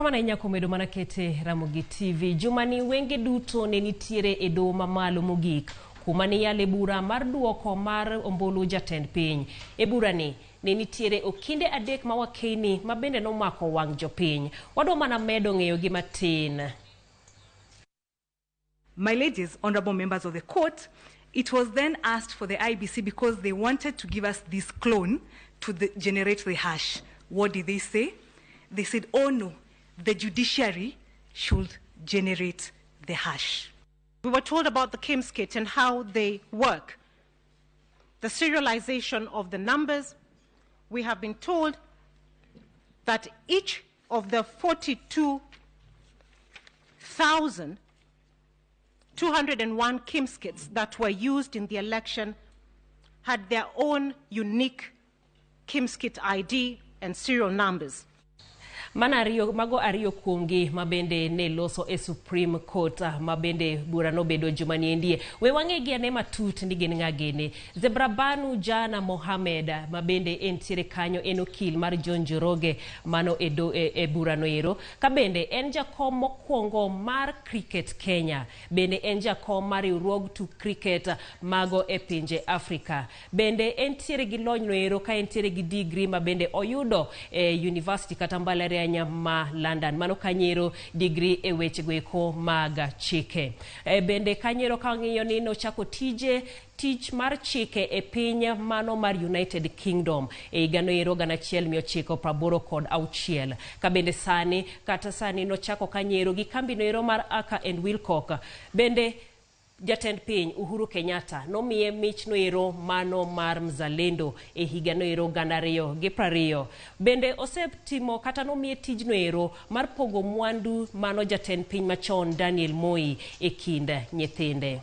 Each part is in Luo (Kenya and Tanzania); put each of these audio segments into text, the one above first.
Mana inyako medo mana kete Ramogi TV. Jumani wenge duto ne nitiere e doho mamalo mogik kuma ne iyale bura mar duoko mar ombulu jatend piny. E burani ne nitiere okinde adek ma wakeyni ma bende nomako wang' jopiny. Wadwa mana medo ng'eyogi matin. My ladies, honorable members of the court, it was then asked for the IEBC because they wanted to give us this clone to generate the hash. What did they say? They said, oh no, the judiciary should generate the hash. We were told about the KIEMS kit and how they work. The serialization of the numbers. We have been told that each of the 42,201 KIEMS kits that were used in the election had their own unique KIEMS kit ID and serial numbers. Mana ariyo, mago ariyo kuomgi ma bende ne loso e Supreme Court ma bende bura nobedo juma niendie. We wang'egi ane matut ni gin ng'a gini. Zebrabanu Jana Mohamed ma bende entiere kanyo en okil mar John Njoroge mano e, do, e, e bura noero. Ka bende en jakom mokwongo mar Cricket Kenya. Bende en jakom mar riwruog tuk cricket mago e pinje Afrika. Bende entiere gi lony noero ka entiere gi degree ma bende oyudo e university kata mbalariany ma London. Mano kanyero degree e weche goeko mag chike. E, bende kanyero ka wang'iyo ni nochako tije tich mar chike e piny mano mar United Kingdom e higa noero 1986. Ka bende sani kata sani nochako kanyero gi kambi noero mar Aka and Wilcock. Bende jatend piny Uhuru Kenyatta nomiye mich noero mano mar Mzalendo e higa noero 2020. Bende osetimo kata nomiye tij noero mar pogo mwandu mano jatend piny machon Daniel Moi e kind nyithinde.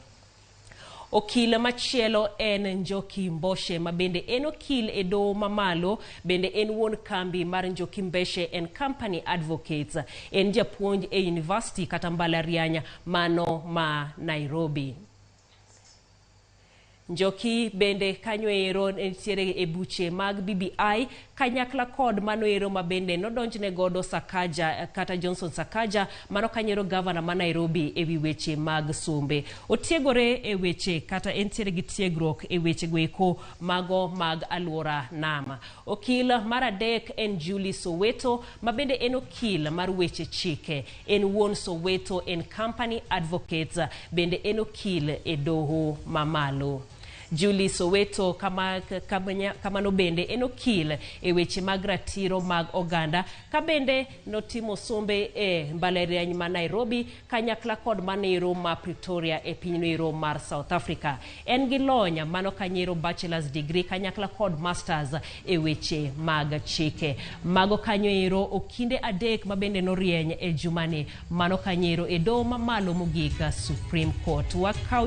Okil machielo en Njoki Mboshe ma bende en okil e doho mamalo, bende en wuon kambi mar Njoki Mbeshe and Company Advocates. En japuonj e university kata mbalariany mano ma Nairobi. Njoki bende kanyo ero nitiere e buche mag BBI kanyakla kod mano ero ma bende nodonjne godo Sakaja kata Johnson Sakaja mano kanyo ero gavana ma Nairobi e wi weche mag sombe. Otiegore e weche kata entiere gi tiegruok e weche goeko mago mag aluora nam. Okil mar adek en Julie Soweto ma bende en okil mar weche chike. En wuon Soweto and Company Advocates bende en okil e doho mamalo. Julie Soweto kama, kama, kamano bende en okil e weche mag ratiro mag oganda ka bende notimo sombe e mbalariany ma Nairobi kanyakla kod manero ma Pretoria e pinynoero mar South Africa. En gi lony mano kanyero bachelor's degree kanyakla kod masters e weche mag chike. Mago kanyo ero okinde adek ma bende norieny e jumani mano kanyero e doho mamalo mogik Supreme Court. Wakaw